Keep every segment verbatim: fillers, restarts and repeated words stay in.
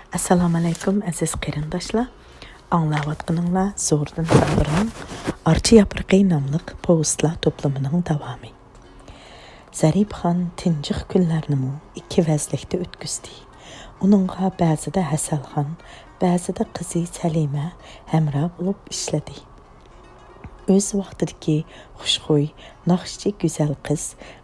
ئەسسالامۇئەلەيكۇم، ئەزىز قېرىنداشلار. ئاڭلاۋاتقىنىڭلار زوردۇن سابىرنىڭ ئارچا ياپرىقى ناملىق پوۋېستلار توپلىمىنىڭ داۋامى. زەرىپخان تىنجىق كۈنلەرنىمۇ ئىككى ۋەزلىكتە ئۆتكۈزدى. ئۇنىڭغا بەزىدە ھەسەلخان، بەزىدە قىزى سەلىمە ھەمراھ بولۇپ ئىشلىدى. ئۆز ۋاقتىدىكى خۇشخۇي، ناخشىچى گۈزەل قىز،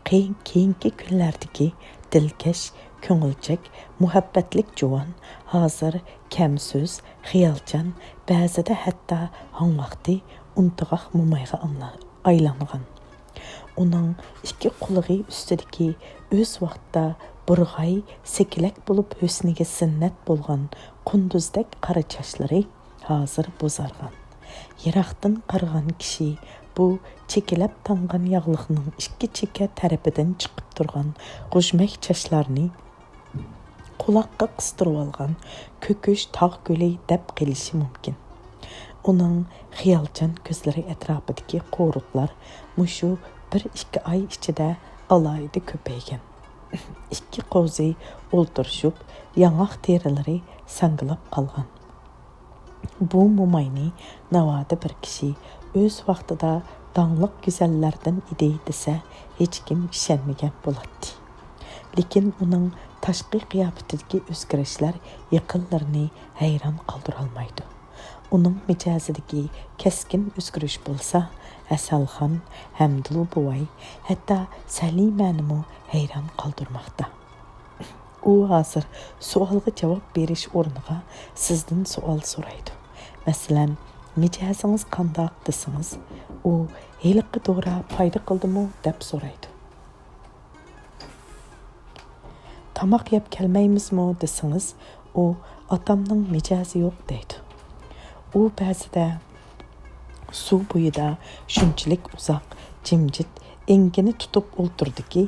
قېيىن-، كېيىنكى كۈنلەردىكى دىلكەش، كۆڭۈلچەك، مۇھەببەتلىك جۇۋان، ھازىر كەم سۆز، خىيالچان، بەزىدە ھەتتا ھاڭ ۋاقتى ئۇنتۇغاق مومايغا ئاڭلا-، ئايلانغان. ئۇنىڭ ئىككى قۇلىقى ئۈستىدىكى ئۆز ۋاقتىدا بۇرغاي، سېكىلەك بولۇپ ھۆسنىگە زىننەت بولغان قۇندۇزدەك قارا چاچلىرى ھازىر بوزارغان. يىراقتىن قارىغان كىشى بۇ چېكىلەپ تاڭغان ياغلىقنىڭ ئىككى چېكە تەرىپىدىن چىقىپ تۇرغان غۇژمەك چاچلارنى قۇلاققا قىستۇرۇۋالغان كۆكۈش تاغ گۈلى دەپ قېلىشى مۇمكىن. ئۇنىڭ خىيالچان كۆزلىرى ئەتراپىدىكى قورۇقلار مۇشۇ بىر ئىككى ئاي ئىچىدە ئالاھىدە كۆپەيگەن. ئىككى قوزى ئولتۇرۇشۇپ، ياڭاق تېرىلىرى ساڭگىلاپ قالغان. بۇ موماينى ناۋادا بىر كىشى ئۆز ۋاقتىدا داڭلىق گۈزەللەردىن ئىدى دېسە، ھېچكىم ئىشەنمىگەن بولاتتى. لېكىن ئۇنىڭ تاشقى قىياپىتىدىكى ئۆزگىرىشلەر يېقىنلىرىنى ھەيران قالدۇرالمايدۇ. ئۇنىڭ مىجەزىدىكى كەسكىن ئۆزگىرىش بولسا، ھەسەلخان، ھەمدۇل بوۋاي، ھەتتا سەلىمەنىمۇ ھەيران قالدۇرماقتا. ئۇ ھازىر سوئالغا جاۋاب بېرىش ئورنىغا سىزدىن سوئال سورايدۇ. مەسىلەن، «مىجەزىڭىز قانداق؟» دېسىڭىز، ئۇ «ھېلىقى دورا پايدا قىلدىمۇ؟» دەپ سورايدۇ. «تاماق يەپ كەلمەيمىزمۇ؟» دېسىڭىز، ئۇ «ئاتامنىڭ مىجەزى يوق» دەيدۇ. ئۇ بەزىدە سۇ بويىدا شۇنچىلىك ئۇزاق، جىمجىت ئەڭگىنى تۇتۇپ ئولتۇرىدۇكى،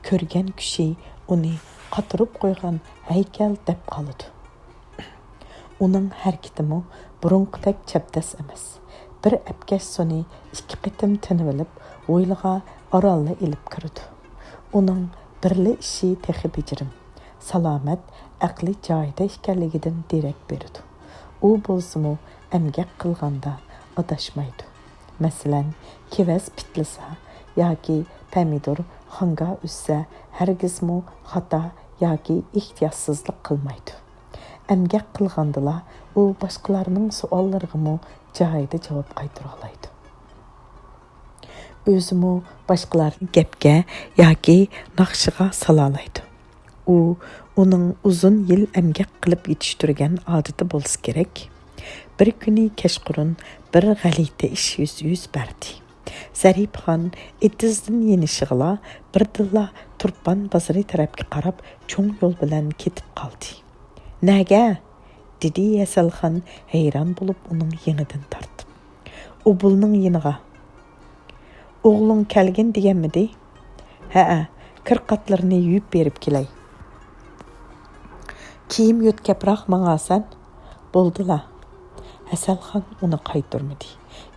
كۆرگەن كىشى ئۇنى قاتۇرۇپ قويغان ھەيكەل دەپ قالىدۇ. ئۇنىڭ ھەرىكىتىمۇ بۇرۇنقىدەك چەبدەس ئەمەس. بىر ئەپكەش سۇنى ئىككى قېتىم تىنىۋېلىپ، ھويلىغا ئارانلا ئېلىپ كىرىدۇ. ئۇنىڭ بىرلا ئىشى تېخى بېجىرىم، سالامەت، ئەقلى جايىدا ئىكەنلىكىدىن دېرەك بېرىدۇ. ئۇ بولسىمۇ ئەمگەك قىلغاندا ئاداشمايدۇ. مەسىلەن، كېۋەز پىتلىسا ياكى پەمىدۇر خاڭگا ئۈزسە، ھەرگىزمۇ خاتا ياكى ئېھتىياتسىزلىق قىلمايدۇ. ئەمگەك قىلغاندىلا ئۇ باشقىلارنىڭ سوئاللىرىغىمۇ جايىدا جاۋاب قايتۇرالايدۇ. ئۆزىمۇ باشقىلارنى گەپكە ياكى ناخشىغا سالالايدۇ. ئۇ، ئۇنىڭ ئۇزۇن يىل ئەمگەك قىلىپ يېتىشتۈرگەن ئادىتى بولسا كېرەك، بىر كۈنى كەچقۇرۇن بىر غەلىتە ئىش يۈز، يۈز بەردى. زەرىپخان ئېتىزدىن يېنىشىغىلا بىردىنلا تۇرپان بازىرى تەرەپكە قاراپ چوڭ يول بىلەن كېتىپ قالدى. «نەگە؟» دېدى ھەسەلخان ھەيران بولۇپ ئۇنىڭ يېڭىدىن تارتىپ. «ئوبۇلنىڭ يېنىغا.» «ئوغلۇڭ كەلگىن دېگەنمىدى؟» «ھەئە، كىر قاتلىرىنى يۇيۇپ بېرىپ كېلەي.» «كىيىم يۆتكەپراق ماڭارسەن.» «بولدىلا.» ھەسەلخان ئۇنى قايتۇرمىدى.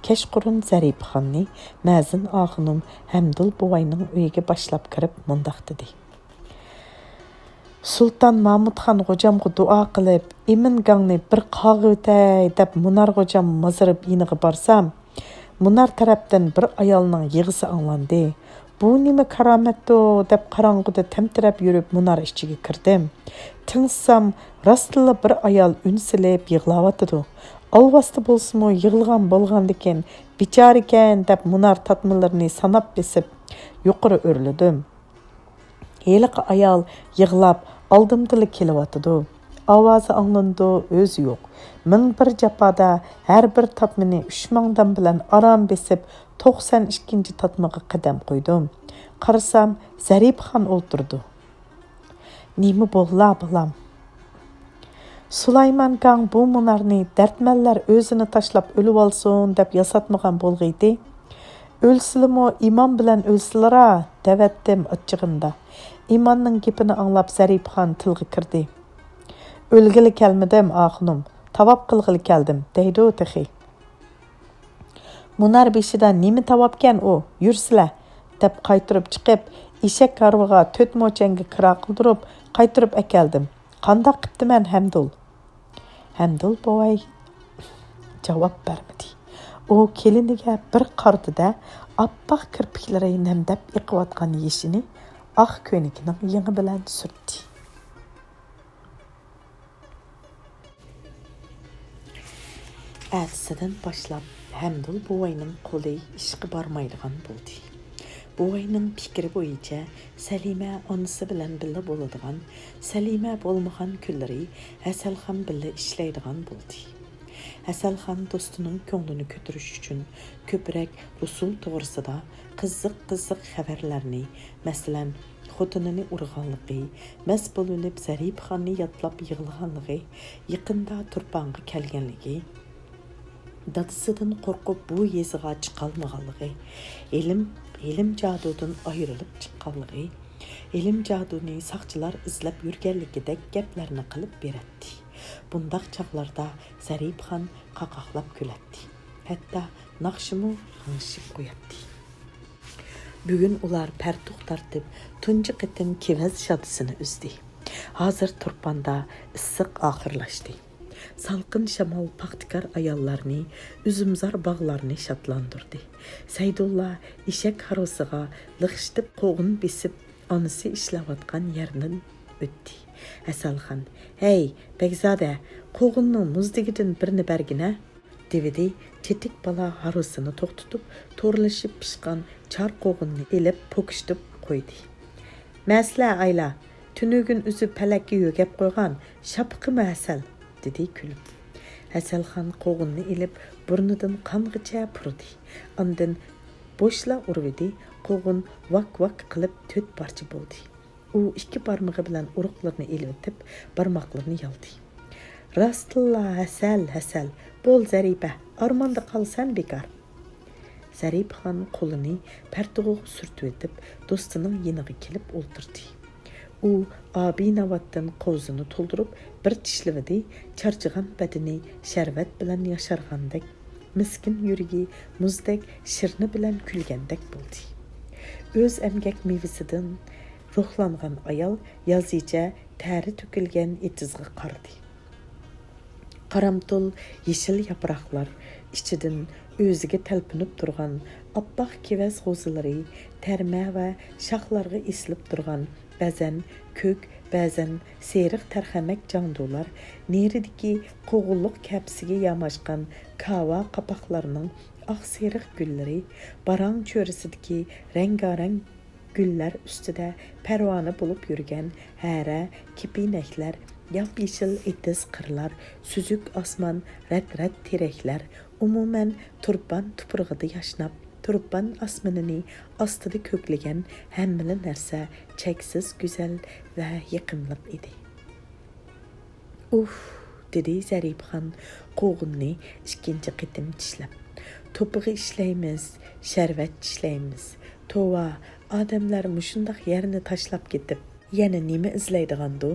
كەچقۇرۇن زەرىپىخاننى مەزىن ئاخۇنۇم ھەمدۇل بوۋاينىڭ ئۆيىگە باشلاپ كىرىپ مۇنداق دېدى: «سۇلتان مامۇتخان غوجامغا دۇئا قىلىپ، ئىمىنگاڭنى بىر قاغىۋېتەي دەپ مۇنار غوجام مازىرى يېنىغا بارسام، مۇنار تەرەپتىن بىر ئايالنىڭ يىغىسى ئاڭلاندى. بۇ نېمە كارامەتتۇ دەپ قاراڭغۇدا تەمتىرەپ يۈرۈپ مۇنار ئىچىگە كىردىم. تىڭشىسام، راستتىنلا بىر ئايال ئۈن سېلىپ يىغلاۋاتىدۇ. ئالۋاستى بولسىمۇ يىغلىغان بولغاندىكىن، بىچارىكەن دەپ مۇنار تارتمىلىرىنى ساناپ بېسىپ يۇقىرى ئۆرلىدىم. ھېلىقى ئايال يىغلاپ ئالدىمدىلا كېلىۋاتىدۇ. ئاۋازى ئاڭلىنىدۇ، ئۆزى يوق. مىڭ بىر جاپادا ھەر بىر تارتمىنى ئۈچ ماڭدام بىلەن ئاران بېسىپ، توقسان ئىككىنچى تارتمىغا قەدەم قويدۇم. قارىسام، زەرىپىخان ئولتۇرىدۇ. نېمە بوللا، بالام؟ سۇلايمان گاڭ بۇ مۇنارنى دەردمەنلەر ئۆزىنى تاشلاپ ئۆلۈۋالسۇن دەپ ياساتمىغان بولغىيدى. ئۆلسىلىمۇ ئىمان بىلەن ئۆلسىلىرا دەۋەتتىم ئاچچىقىمدا. ئىماننىڭ گېپىنى ئاڭلاپ زەرىپىخان تىلغا كىردى. ئۆلگىلى كەلمىدىم، ئاخۇنۇم، تاۋاپ قىلغىلى كەلدىم، دەيدۇ تېخى. مۇنار بېشىدا نېمە تاۋاپكەن ئۇ، يۈرسىلە، دەپ قايتۇرۇپ چىقىپ، ئېشەك ھارۋىغا تۆت موچەنگە كىرا قىلدۇرۇپ، قايتۇرۇپ ئەكەلدىم. قانداق قىپتىمەن، ھەمدۇل؟ ھەمدۇل بوۋاي جاۋاب بەرمىدى. ئۇ كېلىنىگە بىر قارىدى-دە، ئاپئاق كىرپىكلىرى نەمدەپ ئېقىۋاتقان يېشىنى ئاق كۆينىكىنىڭ يېڭى بىلەن سۈرتتى. ئەتىسىدىن باشلاپ ھەمدۇل بوۋاينىڭ قولى ئىشقا بارمايدىغان بولدى. بوۋاينىڭ پىكرى بويىچە، سەلىمە ئانىسى بىلەن بىللە بولىدىغان، سەلىمە بولمىغان كۈنلىرى ھەسەلخان بىللە ئىشلەيدىغان بولدى. ھەسەلخان دوستىنىڭ كۆڭلىنى كۆتۈرۈش ئۈچۈن كۆپرەك رۇسۇل توغرىسىدا قىزىق-قىزىق خەۋەرلەرنى، مەسىلەن، خوتۇنىنى ئۇرغانلىقى، مەست بولۇۋېلىپ زەرىپىخاننى يادلاپ يىغلىغانلىقى، يېقىندا تۇرپانغا كەلگەنلىكى، دادىسىدىن قورقۇپ بۇ يېزىغا چىقالمىغانلىقى، ھېلىم، ھېلىم جادۇدىن ئايرىلىپ چىققانلىقى، ھېلىم جادۇنى ساقچىلار ئىزدەپ يۈرگەنلىكىدەك گەپلەرنى قىلىپ بېرەتتى. بۇنداق چاغلاردا زەرىپىخان قاقاقلاپ كۈلەتتى. ھەتتا ناخشىمۇ غىڭشىپ قوياتتى. بۈگۈن ئۇلار پەرتۇق تارتىپ، تۇنجى قېتىم كېۋەز شادىسىنى ئۈزدى. ھازىر تۇرپاندا ئىسسىق ئاخىرلاشتى. سالقىن شامال پاختىكار ئاياللارنى، ئۈزۈمزار باغلارنى شادلاندۇردى. سەيدۇللا ئېشەك ھارۋىسىغا لىخشىتىپ قوغۇن بېسىپ، ئانىسى ئىشلەۋاتقان يەردىن ئۆتتى. ھەسەلخان، ھەي، بەگزادە، قوغۇننىڭ مۇزدىكىدىن بىرنى بەرگىنە! دېۋىدى. تېتىك بالا ھارۋىسىنى توختىتىپ، تورلىشىپ پىشقان چار قوغۇننى ئېلىپ پوكۇشتۇپ قويدى. مەسىلە ئايلا، تۈنۈگۈن ئۈزۈپ پەلەككە يۆگەپ قويغان شاپىقىمۇ ھەسەل، دېدى كۈلۈپ. ھەسەلخان قوغۇننى ئېلىپ بۇرنىدىن قانغىچە پۇرىدى. ئاندىن بوشلا ئۇرۇۋىدى. قوغۇن ۋاك-ۋاك قىلىپ تۆت پارچە بولدى. ئۇ ئىككى بارمىقى بىلەن ئۇرۇقلىرىنى ئېلىۋېتىپ، بارماقلىرىنى يالدى. راستتىنلا ھەسەل، ھەسەل! بول، زەرىپە، ئارماندا قالىسەن بىكار! زەرىپىخان قولىنى پەرتۇغىغا سۈرتۈۋېتىپ، دوستىنىڭ يېنىغا كېلىپ ئولتۇردى. ئۇ ئابىناۋاتتىن قوۋزىنى تولدۇرۇپ بىر چىشلىۋىدى، چارچىغان بەدىنى شەربەت بىلەن ياشارغاندەك، مىسكىن يۈرىكى مۇزدەك شىرنە بىلەن كۈلگەندەك بولدى. ئۆز ئەمگەك مېۋىسىدىن روھلانغان ئايال يازىچە تەرى تۆكۈلگەن ئېتىزغا قارىدى. قارامتۇل يېشىل ياپراقلار ئىچىدىن ئۆزىگە تەلپۈنۈپ تۇرغان ئاپئاق كېۋەز غوزىلىرى، تەرمە ۋە شاخلارغا ئېسىلىپ تۇرغان بەزەن كۆك، بەزەن سېرىق تەرخەمەك جاڭدۇلار، نېرىدىكى قوغۇنلۇق كەپىسىگە ياماشقان كاۋا قاپاقلارنىڭ ئاق سېرىق گۈللىرى، باراڭ چۆرىسىدىكى رەڭگارەڭ گۈللەر ئۈستىدە پەرۋانە بولۇپ يۈرگەن ھەرە، كېپىنەكلەر، ياپيېشىل ئېتىز قىرلار، سۈزۈك ئاسمان، رەت-رەت تېرەكلەر، ئومۇمەن، تۇرپان تۇپرىقىدا ياشناپ، تۇرپان ئاسمىنىنى ئاستىدا كۆكلىگەن ھەممىلا نەرسە چەكسىز گۈزەل ۋە يېقىملىق ئىدى. ئۇھ، دېدى زەرىپىخان قوغۇننى ئىككىنچى قېتىم چىشلەپ. توپىغا ئىشلەيمىز، شەربەت چىشلەيمىز. توۋا، ئادەملەر مۇشۇنداق يەرنى تاشلاپ كېتىپ، يەنە نېمە ئىزدەيدىغاندۇ؟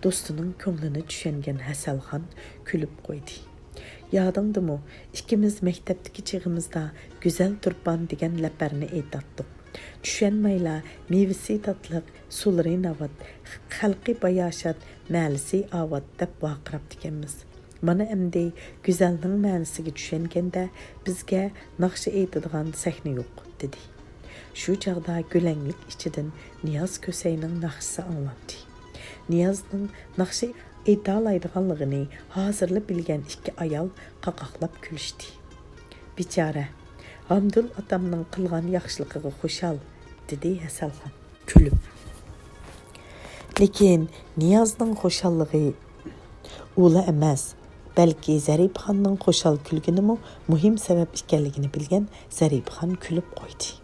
دوستىنىڭ كۆڭلىنى چۈشەنگەن ھەسەلخان كۈلۈپ قويدى. يادىڭدىمۇ، ئىككىمىز مەكتەپتىكى چېغىمىزدا گۈزەل تۇرپان دېگەن لەپەرنى ئېيتاتتۇق. چۈشەنمەيلا، مېۋىسى تاتلىق، سۇلىرى ناۋات، خەلقى باياشات، مەلىسى ئاۋات دەپ ۋارقىراپتىكەنمىز. مانا ئەمدى گۈزەلنىڭ مەنىسىگە چۈشەنگەندە، بىزگە ناخشا ئېيتىدىغان سەھنە يوق، دېدى. شۇ چاغدا گۈلەڭلىك ئىچىدىن نىياز كۆسەينىڭ ناخشىسى ئاڭلاندى. نىيازنىڭ ناخشا ئېيتالايدىغانلىقىنى ھازىرلا بىلگەن ئىككى ئايال قاقاقلاپ كۈلۈشتى. بىچارە، ھامدۇل ئاتامنىڭ قىلغان ياخشىلىقىغا خۇشال، دېدى ھەسەلخان كۈلۈپ. لېكىن نىيازنىڭ خۇشاللىقى ئۇلا ئەمەس، بەلكى زەرىپىخاننىڭ خۇشال كۈلگىنىمۇ مۇھىم سەۋەب ئىكەنلىكىنى بىلگەن زەرىپىخان كۈلۈپ قويدى.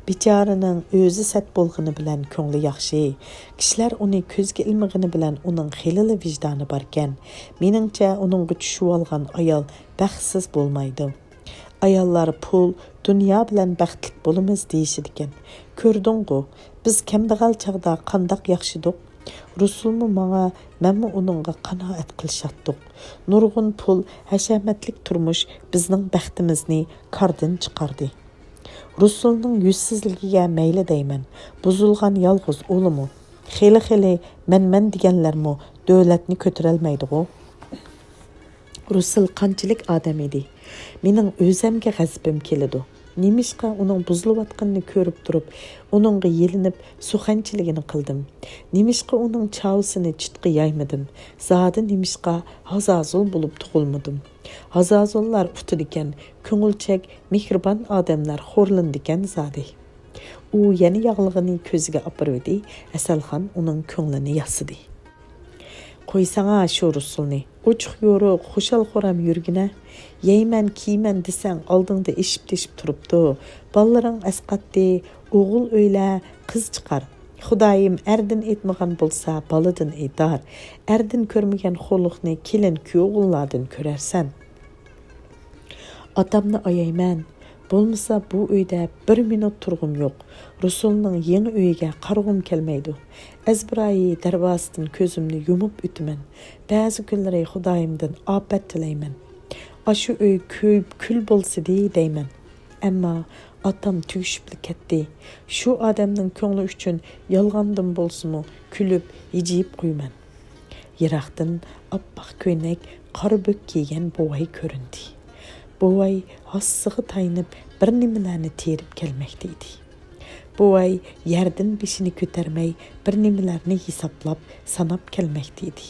بىچارىنىڭ ئۆزى سەت بولغىنى بىلەن كۆڭلى ياخشى. كىشىلەر ئۇنى كۆزگە ئىلمىغىنى بىلەن ئۇنىڭ خېلىلا ۋىجدانى باركەن. مېنىڭچە، ئۇنىڭغا چۈشۈۋالغان ئايال بەختسىز بولمايدۇ. ئاياللار پۇل، دۇنيا بىلەن بەختلىك بولىمىز دېيىشىدىكەن. كۆردۈڭغۇ، بىز كەمبەغەل چاغدا قانداق ياخشىدۇق؟ رۇسۇلمۇ ماڭا، مەنمۇ ئۇنىڭغا قانائەت قىلىشاتتۇق. نۇرغۇن پۇل، ھەشەمەتلىك تۇرمۇش بىزنىڭ بەختىمىزنى كاردىن چىقاردى. رۇسۇلنىڭ يۈزسىزلىكىگە مەيلى دەيمەن. بۇزۇلغان يالغۇز ئۇلىمۇ، خېلى-خېلى مەن-مەن دېگەنلەرمۇ دۆلەتنى كۆتۈرەلمەيدىغۇ. رۇسسېل قانچىلىك ئادەم ئىدى؟ مېنىڭ ئۆزەمگە غەزىپىم كېلىدۇ. نېمىشقا ئۇنىڭ بۇزۇلۇۋاتقىنىنى كۆرۈپ تۇرۇپ، ئۇنىڭغا يېلىنىپ، سۇخەنچىلىكىنى قىلدىم؟ نېمىشقا ئۇنىڭ چاۋىسىنى چىتقا يايمىدىم؟ زادى نېمىشقا ھازازۇل بولۇپ تۇغۇلمىدىم؟ ھازازۇللار ئۇتىدىكەن، كۆڭۈلچەك، مېھرىبان ئادەملەر خورلىنىدىكەن زادى. ئۇ يەنە ياغلىقىنى كۆزىگە ئاپىرىۋىدى، ھەسەلخان ئۇنىڭ كۆڭلىنى ياسىدى. قويساڭا شۇ رۇسۇلنى، ئوچۇق يورۇق، خۇشال-خۇرام يۈرگىنە. يەيمەن، كىيىمەن دېسەڭ، ئالدىڭدا ئېشىپ-تېشىپ تۇرۇپتۇ. بالىلىرىڭ ئەسقاتتى، ئوغۇل ئۆيلە، قىز چىقار. خۇدايىم ئەردىن ئېيتمىغان بولسا، بالىدىن ئېيتار. ئەردىن كۆرمىگەن خورلۇقنى كېلىن كۈيئوغۇللاردىن كۆرەرسەن. ئاتامنى ئايايمەن. بولمىسا بۇ ئۆيدە بىر مىنۇت تۇرغۇم يوق. رۇسۇلنىڭ يېڭى ئۆيىگە قارىغۇم كەلمەيدۇ. ئەزبىرايى دەرۋازىدىن كۆزۈمنى يۇمۇپ ئۆتىمەن. بەزى كۈنلىرى خۇدايىمدىن ئاپەت تىلەيمەن. ئاشۇ ئۆي كۆيۈپ كۈل بولسىدى دەيمەن. ئەمما ئاتام تۈگىشىپلا كەتتى. شۇ ئادەمنىڭ كۆڭلى ئۈچۈن يالغاندىن بولسىمۇ كۈلۈپ، ھىجىيىپ قويىمەن. يىراقتىن ئاپئاق كۆينەك، قارا بۆك كىيگەن بوۋاي كۆرۈندى. بوۋاي ھاسىسىغا تايىنىپ بىر نېمىلەرنى تېرىپ كەلمەكتە ئىدى. بوۋاي يەردىن بېشىنى كۆتەرمەي بىر نېمىلەرنى ھېسابلاپ، ساناپ كەلمەكتە ئىدى.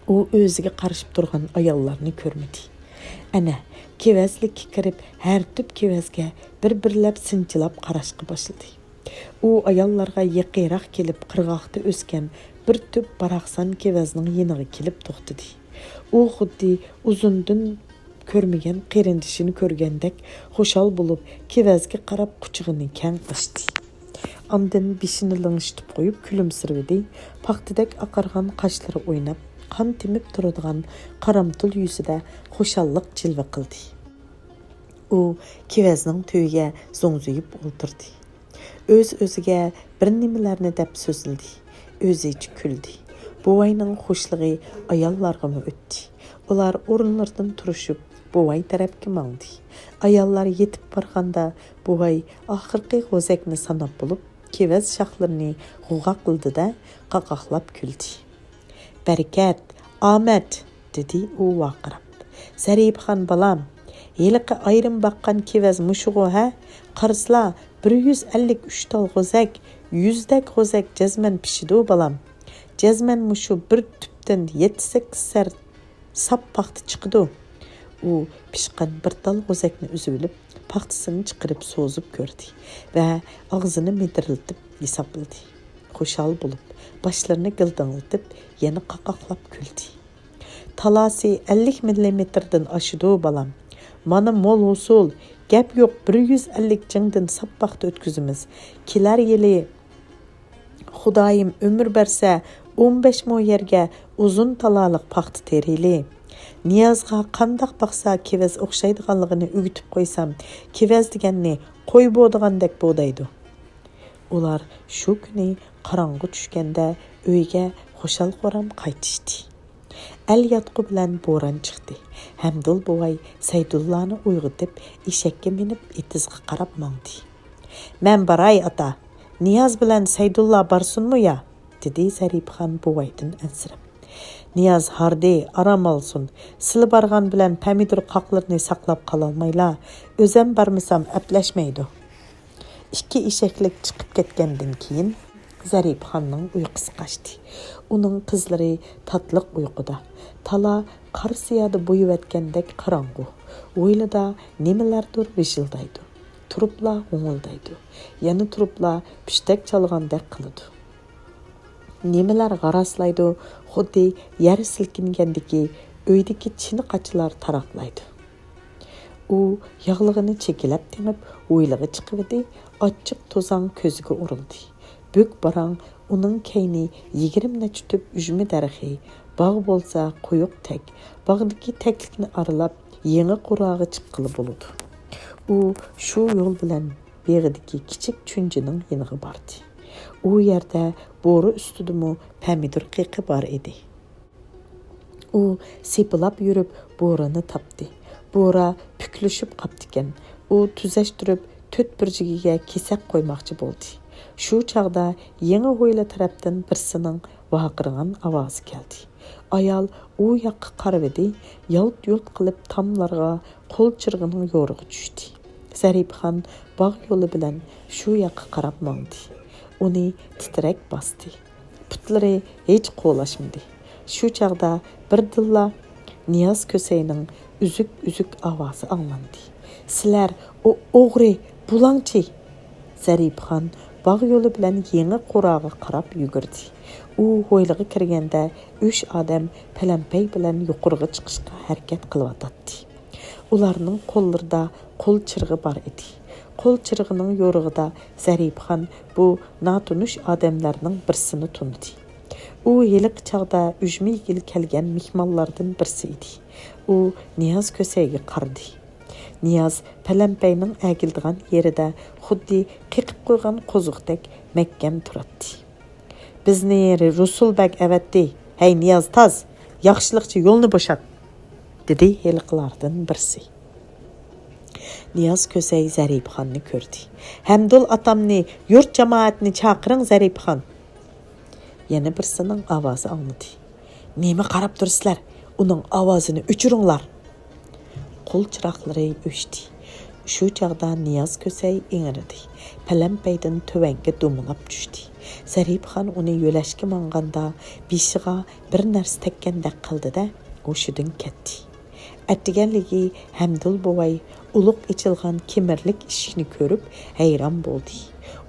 ئۇ ئۆزىگە قارىشىپ تۇرغان ئاياللارنى كۆرمىدى. ئەنە، كېۋەزلىككە كىرىپ، ھەر تۈپ كېۋەزگە بىر-بىرلەپ سىنچىلاپ قاراشقا باشلىدى. ئۇ ئاياللارغا يېقىنراق كېلىپ، قىرغاقتا ئۆسكەن بىر تۈپ باراقسان كېۋەزنىڭ يېنىغا كېلىپ توختىدى. ئۇ خۇددى ئۇزۇندىن كۆرمىگەن قېرىندىشىنى كۆرگەندەك خۇشال بولۇپ، كېۋەزگە قاراپ قۇچىقىنى كەڭ ئاچتى. ئاندىن بېشىنى لىڭشىتىپ قويۇپ كۈلۈمسىرىۋىدى. پاختىدەك ئاقارغان قاشلىرى ئويناپ، قان تېمىپ تۇرىدىغان قارامتۇل يۈزىدە خۇشاللىق جىلۋە قىلدى. ئۇ كېۋەزنىڭ تۈۋىگە زوڭزىيىپ ئولتۇردى. ئۆز-ئۆزىگە بىر نېمىلەرنى دەپ سۆزلىدى. ئۆزىچە كۈلدى. بوۋاينىڭ خۇشلۇقى ئاياللارغىمۇ ئۆتتى. ئۇلار ئورۇنلىرىدىن تۇرۇشۇپ، بوۋاي تەرەپكە ماڭدى. ئاياللار يېتىپ بارغاندا، بوۋاي ئاخىرقى غوزەكنى ساناپ بولۇپ، كېۋەز شاخلىرىنى غوغاقلىدى-دە، قاقاقلاپ كۈلدى. بەرىكەت، ئامەت! دېدى ئۇ ۋارقىراپ. زەرىپىخان بالام، ھېلىقى ئايرىم باققان كېۋەز مۇشۇغۇ ھە؟ قارىسىلا، بىر يۈز ئەللىك ئۈچ تال غوزەك، يۈزدەك غوزەك جەزمەن پىشىدۇ بالام. جەزمەن مۇشۇ بىر تۈپتىن يەتتە-سەككىز سەر ساپ پاختا چىقىدۇ. ئۇ پىشقان بىر تال غوزەكنى ئۈزۈۋېلىپ، پاختىسىنى چىقىرىپ سوزۇپ كۆردى ۋە ئاغزىنى مىدىرلىتىپ ھېسابلىدى. خۇشال بولۇپ، باشلىرىنى گىلدىڭلىتىپ، يەنە قاقاقلاپ كۈلدى. تالاسى ئەللىك مىللىمېتىردىن ئاشىدۇ، بالام. مانا مول ھوسۇل، گەپ يوق، بىر يۈز ئەللىك جىڭدىن ساپ پاختا ئۆتكۈزىمىز. كېلەر يىلى خۇدايىم ئۆمۈر بەرسە، ئون بەش مو يەرگە ئۇزۇن تالالىق پاختا تېرىيلى. نىيازغا قانداق باقسا كېۋەز ئوخشايدىغانلىقىنى ئۆگىتىپ قويسام، كېۋەز دېگەننى قوي بودىغاندەك بودايدۇ. ئۇلار شۇ كۈنى قاراڭغۇ چۈشكەندە ئۆيگە خۇشال-خۇرام قايتىشتى. ئەل ياتقۇ بىلەن بوران چىقتى. ھەمدۇل بوۋاي سەيدۇللانى ئويغىتىپ، ئېشەككە مىنىپ، ئېتىزغا قاراپ ماڭدى. مەن باراي، ئاتا. نىياز بىلەن سەيدۇللا بارسۇنمۇ يا؟ دېدى زەرىپىخان بوۋايدىن ئەنسىرەپ. نىياز ھاردى، ئارام ئالسۇن. سىلى بارغان بىلەن پەمىدۇر قاقلىرىنى ساقلاپ قالالمايلا، ئۆزەم بارمىسام ئەپلەشمەيدۇ. ئىككى ئېشەكلىك چىقىپ كەتكەندىن كېيىن، زەرىپىخاننىڭ ئۇيقۇسى قاچتى. ئۇنىڭ قىزلىرى تاتلىق ئۇيقۇدا. تالا قار سىيادا بويىۋەتكەندەك قاراڭغۇ. ھويلىدا نېمىلەردۇر ۋىژىلدايدۇ. تۇرۇپلا غوڭۇلدايدۇ. يەنە تۇرۇپلا پۈشتەك چالغاندەك قىلىدۇ. نېمىلەر غاراسلايدۇ، خۇددى يەر سىلكىنگەندىكى ئۆيدىكى چىنە قاچىلار تاراقلايدۇ. ئۇ ياغلىقىنى چېكىلەپ تېڭىپ، ھويلىغا چىقىۋىدى، ئاچچىق توزاڭ كۆزىگە ئۇرۇلدى. بۈك باراڭ ئۇنىڭ كەينى يىگىرمە نەچچە تۈپ ئۈجمە دەرىخى، باغ بولسا قويۇق تەك، باغدىكى تەكلىكنى ئارىلاپ، يېڭى قوراغا چىققىلى بولىدۇ. ئۇ شۇ يول بىلەن بېغىدىكى كىچىك چۈنجىنىڭ يېنىغا باردى. ئۇ يەردە بورا ئۈستىدىمۇ پەمىدۇر قېقى بار ئىدى. ئۇ سېپىلاپ يۈرۈپ بورىنى تاپتى. بورا پۈكلىشىپ قاپتىكەن. ئۇ تۈزەشتۈرۈپ تۆت بۇرجىكىگە كېسەك قويماقچى بولدى. شۇ چاغدا يېڭى ھويلا تەرەپتىن بىرسىنىڭ ۋارقىرىغان ئاۋازى كەلدى. ئايال ئۇ ياققا قارىۋىدى، يالت-يۇلت قىلىپ تاملارغا، قول چىرىغىنىڭ يورۇقى چۈشتى. زەرىپىخان باغ يولى بىلەن شۇ ياققا قاراپ ماڭدى. ئۇنى تىترەك باستى. پۇتلىرى ھېچ قولاشمىدى. شۇ چاغدا بىردىنلا نىياز كۆسەينىڭ ئۈزۈك-ئۈزۈك ئاۋازى ئاڭلاندى. «سىلەر ئو-، ئوغرى، بۇلاڭچى!» زەرىپىخان باغ يولى بىلەن يېڭى قوراغا قاراپ يۈگۈردى. ئۇ ھويلىغا كىرگەندە ئۈچ ئادەم پەلەمپەي بىلەن يۇقىرىغا چىقىشقا ھەرىكەت قىلىۋاتاتتى. ئۇلارنىڭ قوللىرىدا قول چىرىغى بار ئىدى. قول چىرىغىنىڭ يورۇقىدا زەرىپىخان بۇ ناتونۇش ئادەملەرنىڭ بىرسىنى تونۇدى. ئۇ ھېلىقى چاغدا ئۈجمە يېگىلى كەلگەن مېھمانلاردىن بىرسى ئىدى. ئۇ نىياز كۆسەيگە قارىدى. نىياز پەلەمپەينىڭ ئەگىلىدىغان يېرىدە خۇددى قېقىپ قويغان قوزۇقتەك مەھكەم تۇراتتى. «بىزنى رۇسۇل بەگ ئەۋەتتى. ھەي نىياز، تاز! ياخشىلىقچە يولنى بوشات!» دېدى ھېلىقىلاردىن بىرسى. نىياز كۆسەي زەرىپىخاننى كۆردى. «ھەمدۇل ئاتامنى، يۇرت جامائەتنى چاقىرىڭ، زەرىپىخان!» يەنە بىرسىنىڭ ئاۋازى ئاڭلىدى. «نېمە قاراپ تۇرىسىلەر؟ ئۇنىڭ ئاۋازىنى ئۆچۈرۈڭلار!» قول چىراغلىرى ئۆچتى. شۇ چاغدا نىياز كۆسەي ئىڭرىدى. پەلەمپەيدىن تۆۋەنگە دومىلاپ چۈشتى. زەرىپىخان ئۇنى يۆلەشكە ماڭغاندا، بېشىغا بىر نەرسە تەگكەندەك قىلدى-دە، ھوشىدىن كەتتى. ئەتىگەنلىكى ھەمدۇل بوۋاي ئۇلۇغ ئېچىلغان كېمىرلىك ئىشىكنى كۆرۈپ ھەيران بولدى.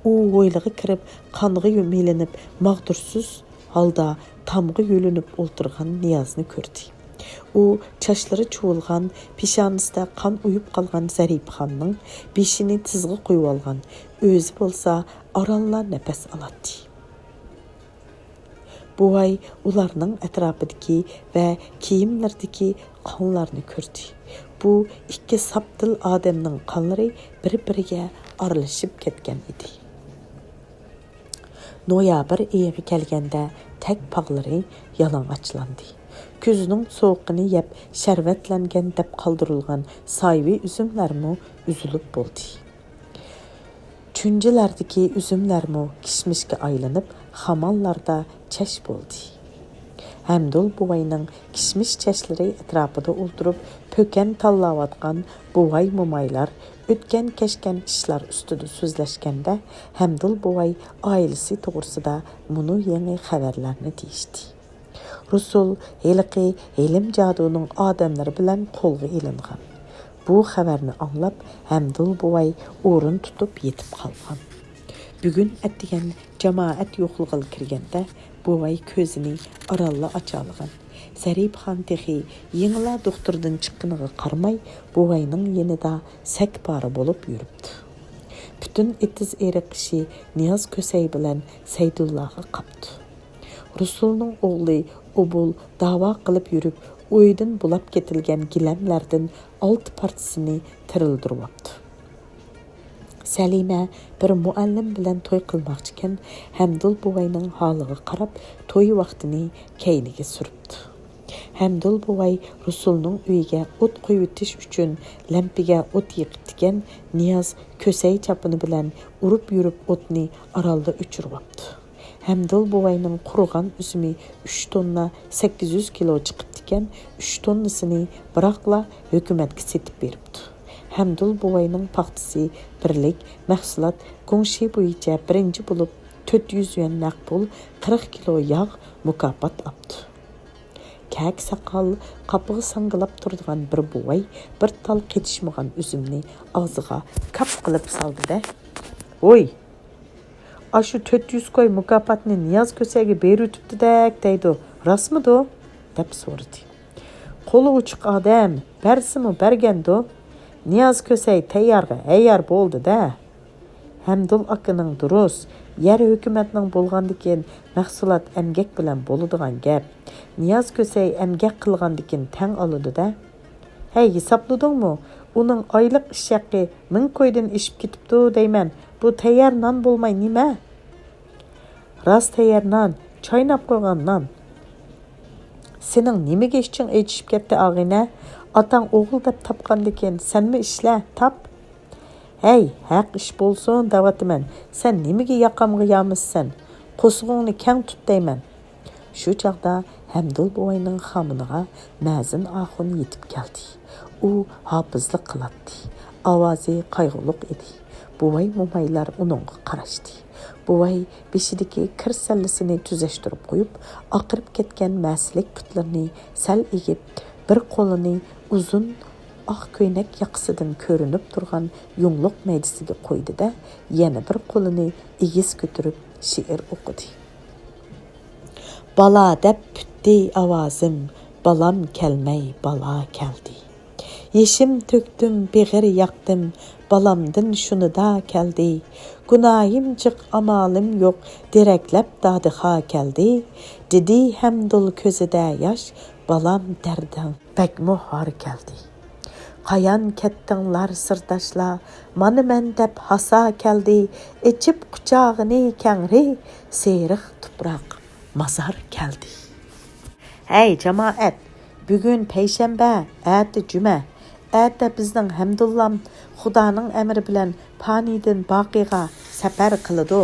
ئۇ ھويلىغا كىرىپ، قانغا مىلىنىپ، ماغدۇرسىز ھالدا تامغا يۆلىنىپ ئولتۇرغان نىيازنى كۆردى. ئۇ چاچلىرى چۇۋۇلغان، پېشانىسىدە قان ئۇيۇپ قالغان زەرىپىخاننىڭ بېشىنى تىزغا قويۇۋالغان، ئۆزى بولسا ئارانلا نەپەس ئالاتتى. بوۋاي ئۇلارنىڭ ئەتراپىدىكى ۋە كىيىملىرىدىكى قانلارنى كۆردى. بۇ ئىككى ساپدىل ئادەمنىڭ قانلىرى بىر-بىرىگە ئارىلىشىپ كەتكەن ئىدى. نويابىر ئېيىغا كەلگەندە تەك باغلىرى يالىڭاچلاندى. كۈزنىڭ سوغۇقىنى يەپ شەرۋەتلەنگەن دەپ قالدۇرۇلغان سايۋى ئۈزۈملەرمۇ ئۈزۈلۈپ بولدى. چۈنجىلەردىكى ئۈزۈملەرمۇ كىشمىشكە ئايلىنىپ، خامانلاردا چەش بولدى. ھەمدۇل بوۋاينىڭ كىشمىش چەشلىرى ئەتراپىدا ئولتۇرۇپ، پۆكەن تاللاۋاتقان بوۋاي-مومايلار ئۆتكەن-كەچكەن ئىشلار ئۈستىدە سۆزلەشكەندە، ھەمدۇل بوۋاي ئائىلىسى توغرىسىدا مۇنۇ يېڭى خەۋەرلەرنى دېيىشتى. رۇسۇل ھېلىقى ھېلىم جادۇنىڭ ئادەملىرى بىلەن قولغا ئېلىنغان. بۇ خەۋەرنى ئاڭلاپ، ھەمدۇل بوۋاي ئورۇن تۇتۇپ يېتىپ قالغان. بۈگۈن ئەتىگەن جامائەت يوقلىغىلى كىرگەندە، بوۋاي كۆزىنى ئارانلا ئاچالىغان. زەرىپىخان تېخى يېڭىلا دوختۇردىن چىققىنىغا قارىماي، بوۋاينىڭ يېنىدا سەكپارە بولۇپ يۈرۈپتۇ. پۈتۈن ئېتىز ئېرىق ئىشى نىياز كۆسەي بىلەن سەيدۇللاغا قاپتۇ. رۇسۇلنىڭ ئوغلى ئوبۇل داۋا قىلىپ يۈرۈپ، ئۆيدىن بۇلاپ كېتىلگەن گىلەملەردىن ئالتە پارچىسىنى تىرىلدۈرۈۋاپتۇ. سەلىمە بىر مۇئەللىم بىلەن توي قىلماقچىكەن، ھەمدۇل بوۋاينىڭ ھالىغا قاراپ توي ۋاقتىنى كەينىگە سۈرۈپتۇ. ھەمدۇل بوۋاي رۇسۇلنىڭ ئۆيىگە ئوت قويۇۋېتىش ئۈچۈن لەمپىگە ئوت يېقىپتىكەن، نىياز كۆسەي چاپىنى بىلەن ئۇرۇپ يۈرۈپ ئوتنى ئارانلا ئۆچۈرۈۋاپتۇ. ھەمدۇل بوۋاينىڭ قۇرۇغان ئۈزۈمى ئۈچ توننا سەككىز يۈز كىلو چىقىپتىكەن، ئۈچ توننىسىنى بىراقلا ھۆكۈمەتكە سېتىپ بېرىپتۇ. ھەمدۇل بوۋاينىڭ پاختىسى بىرلىك مەھسۇلات گۇڭشې بويىچە بىرىنچى بولۇپ، تۆت يۈز يۈەن نەق پۇل، قىرىق كىلو ياغ مۇكاپات ئاپتۇ. كەكە ساقال، قاپىغى ساڭگىلاپ تۇرىدىغان بىر بوۋاي بىر تال قېتىشمىغان ئۈزۈمنى ئاغزىغا كاپ قىلىپ سالدى-دە، ۋوي! ئاشۇ تۆت يۈز كوي مۇكاپاتنى نىياز كۆسەيگە بېرىۋېتىپتىدەك دەيدۇ، راستمىدۇ؟ دەپ سورىدى. قولى ئوچۇق ئادەم، بەرسىمۇ بەرگەندۇ؟ نىياز كۆسەي تەييارغا ھەييار بولدى-دە. ھەمدۇل ئاكىنىڭ دۇرۇس، يەر ھۆكۈمەتنىڭ بولغاندىكىن مەھسۇلات ئەمگەك بىلەن بولىدىغان گەپ. نىياز كۆسەي ئەمگەك قىلغاندىكىن تەڭ ئالىدۇ-دە. ھەي، ھېسابلىدىڭمۇ؟ ئۇنىڭ ئايلىق ئىش ھەققى مىڭ كويدىن ئېشىپ كېتىپتۇ دەيمەن. بۇ تەييار نان بولماي نېمە؟ راست تەييار نان، چايناپ قويغان نان. سېنىڭ نېمىگە ئىچىڭ ئېچىشىپ كەتتى، ئاغىنە؟ ئاتاڭ ئوغۇل دەپ تاپقاندىكىن سەنمۇ ئىشلە، تاپ. ھەي، ھەق ئىش بولسۇن دەۋاتىمەن. سەن نېمىگە ياقامغا يامىسىسەن؟ قورسىقىڭنى كەڭ تۇت دەيمەن. شۇ چاغدا ھەمدۇل بوۋاينىڭ خامىنىغا مەزىن ئاخۇن يېتىپ كەلدى. ئۇ ھاپىزلىق قىلاتتى. ئاۋازى قايغۇلۇق ئىدى. بوۋاي مومايلار ئۇنىڭغا قاراشتى. بوۋاي بېشىدىكى كىر سەللىسىنى تۈزەشتۈرۈپ قويۇپ، ئاقىرىپ كەتكەن مەسىلىك پۇتلىرىنى سەل ئېگىپ، بىر قولىنى ئۇزۇن ئاق كۆينەك ياقىسىدىن كۆرۈنۈپ تۇرغان يۇڭلۇق مەيدىسىگە قويدى-دە، يەنە بىر قولىنى ئېگىز كۆتۈرۈپ شېئىر ئوقۇدى. بالا دەپ پۈتتى ئاۋازىم، بالام كەلمەي بالا كەلدى. يېشىم تۆكتۈم، بېغىر ياقتىم، بالامدىن شۇنىدا كەلدى. گۇناھىم جىق، ئامالىم يوق، دېرەكلەپ دادىخا كەلدى. دېدى ھەمدۇل كۆزىدە ياش، بالام دەردىڭ بەكمۇ ھار كەلدى. قايان كەتتىڭلار سىرداشلار، مانا مەن دەپ ھاسا كەلدى. ئېچىپ قۇچاغىنى كەڭرى، سېرىق تۇپراق مازار كەلدى. ھەي جامائەت، بۈگۈن پەيشەنبە، ئەتە جۈمە. ئەتە بىزنىڭ ھەمدۇللام خۇدانىڭ ئەمرى بىلەن پانىيدىن باقىيغا سەپەر قىلىدۇ.